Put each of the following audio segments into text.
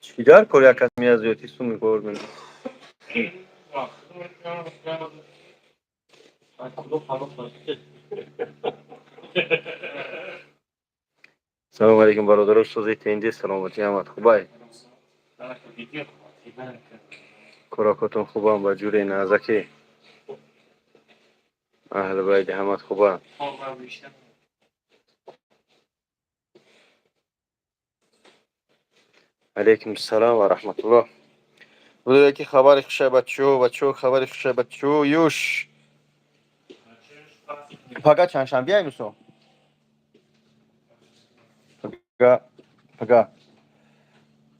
Чидар кор як кас меазёти суми кор мекунад? Салому алейкум, бародаро, сӯзи тенди, саломатӣ, ҳамат хубай? Кӯрокотон хубам, ба ҷуре назаке? Аҳли байти ҳамат хуба? Алейкум салом ва раҳматуллоҳ. Буд ки хабари хуша, бачо, бачо, хабари хуша, бачо, юш. Пага чандшанбе ай, Мусо? Пага, пага.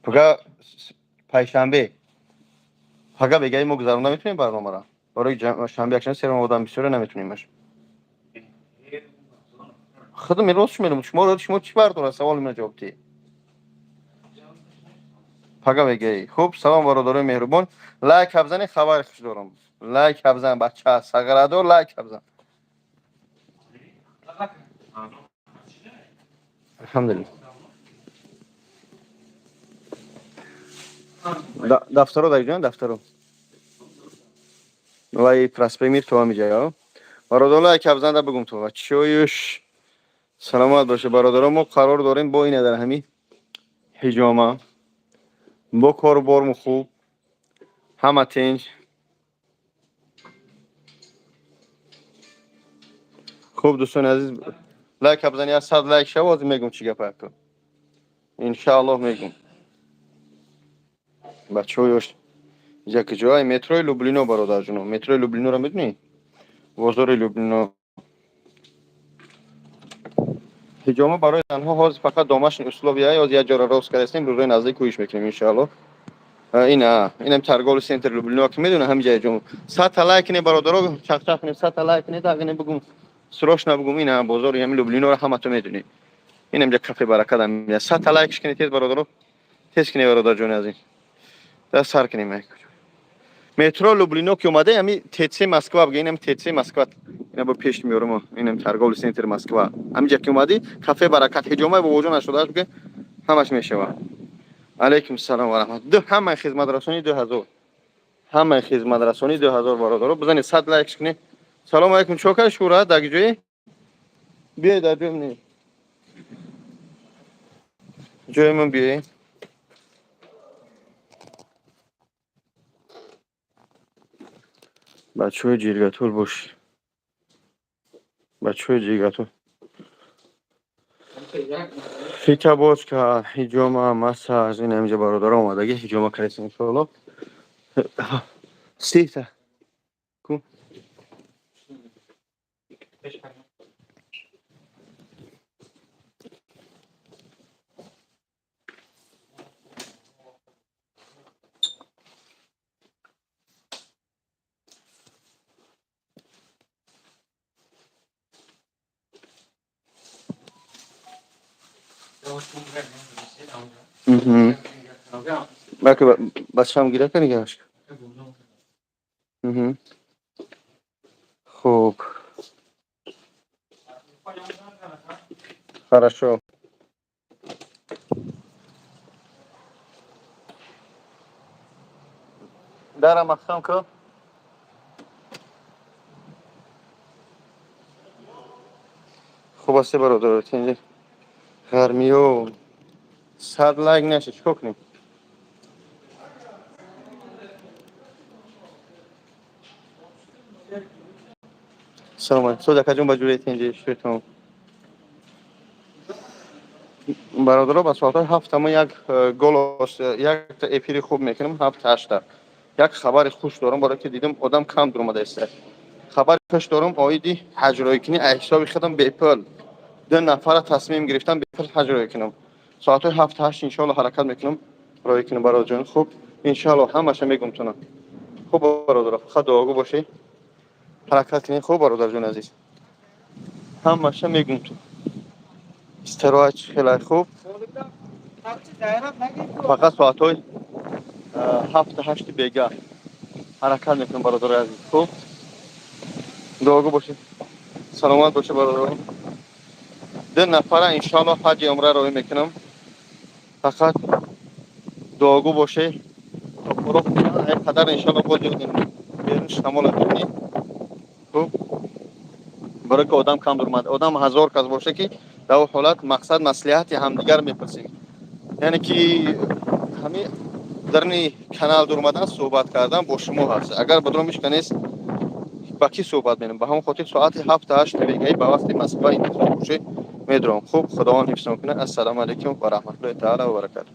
Пага панҷшанбе. Пага бегаи мо гузаронда метавонем барномаро? Барои шанбе, якшанбе серон одам бисёре, наметавонимаш. Худам рост мерам. Шумо чӣ бардора саволи ман ҷавоб диҳед. Пага бегаи. Хуб, салом, бародарои меҳрубон. Лайк бизанед, хабари хуш дорам. Лайк бизан, бача, сағирадор, лайк бизан. Алҳамдулиллаҳ. Дафтаро дар ҷон, дафтаро. Вай проспект Мир то ҳамиҷа. Бародаро, лайк бизанда бигум то. Чоюш. Саломат боше, бародаро, мо қарор дорем бо ина дар ҳами ҳиҷома. Бо кору борму хуб. Ҳама тинҷ. Хуб, дӯстони азиз, лайк бизани, аз 100 лайк шава, ҳозир мегум чӣ гапа ку. Иншааллоҳ мегум. Бачаҳо, ёш инҷа куҷоай? Метрои Люблино, бародарҷоно. Метрои Люблиноро медонӣ? Бозори Люблино. Ҳиҷома барои занҳо ҳозир фақат домашний условия, ҳозир як ҷора рост кардастем, рӯзои наздик кӯиш мекунем, иншааллоҳ. Ина, инам торговый центр Люблино, ки медонам, ҳамиҷа ҳиҷома. 100 та лайк кунед, бародаро, чақчақ кунед, 100 та лайк кунед, тағине бигум. Срочно бигум, ина бозори ҳами Люблиноро ҳамато медонед. Инам ҷа кафе Баракат ҳам. 100 та лайкш кунед тез, бародаро. Тез кунед, бародарҷони азиз. Даст сар кунем. Метро Люблино ки омада, ҳами ТЦ Москва бигӯ, инам ТЦ Москва. Ина бо пеш меорам, инам торговый центр Москва. Ҳамиҷа ки омадӣ, кафе Баракат, ҳиҷомаи бобоҷон нашудааст бигӯ, ҳамаш мешава. Алейкум салом ва раҳмат. Ду ҳамаи хизматрасонӣ 2000. Ҳамаи хизматрасонӣ 2000, бародаро. Бизанед, 100 лайк кунед. Салом алейкум, чо кар шура дар ҷои? Биёед дар ҷои ман. Ҷои ман биёед. Бачаҳои ҷиргатул бош. Бачаҳои ҷиргатул. Фитобочка, ҳиҷома, массаж, ин ҳамиҷа бародаро омадагӣ, ҳиҷома кардем, иншоаллоҳ. 30 та. Ку? Мгм. Бака бачам гира кани гаш. Мгм. Хуб. Хорошо. Дара маҳкам ку. Хуб аст, бародаро, тинҷи. Ғармиё 100 лайк нашид, чикор кунем? Салом алейкум. Соз акаҷон, ба ҷуре тинҷи шуитон. Бародаро, ба соатҳои 7 ма як голос, як эфири хуб мекунем, 7, 8. Як хабари хуш дорам, барои ки дидам одам кам дуромада иста. Хабари хуш дорам оиди ҳаҷроӣ аз ҳисоби худам бепул. Ду нафара тасмим гирифтам бепул ҳаҷроӣ кунам. Соатҳои 7, 8, иншоалло, ҳаракат мекунам, роҳӣ кунам, бародарҷон. Хуб, иншоалло, ҳамаша мегум тунам. Хуб, бародаро, фақат дуогӯ бошед. Ҳаракат кунед, хуб, бародарҷони азиз. Ҳамаша мегум тун. Истироҳат хеле хуб. Фақат соатҳои 7, 8 бега ҳаракат мекунам, бародарои азиз. Хуб, дуогӯ бошед. Саломат бошед, бародаро. Ду нафара, иншоалло, ҳаҷи умра роҳӣ мекунам. Фақат дуогӯ боше. Қадар, иншоалло, боз берун шамола бибинӣ. Хуб, барои ки одам кам дурмад, одам ҳазор кас боше, ки дар он ҳолат мақсад маслиҳати ҳамдигар мепурсем, яъне ки ҳамин дарни канал дурмадан, суҳбат кардан бо шумо ҳаст. Агар ба дуром ишка нест, ба кӣ суҳбат менам? Ба ҳамон хотир соати 7-8 бегаи ба вақти Москва интизор боше, медурам. Хуб, Худованд ҳифзтон кунад. Ассалому алайкум ва раҳматуллоҳи таала ва баракату.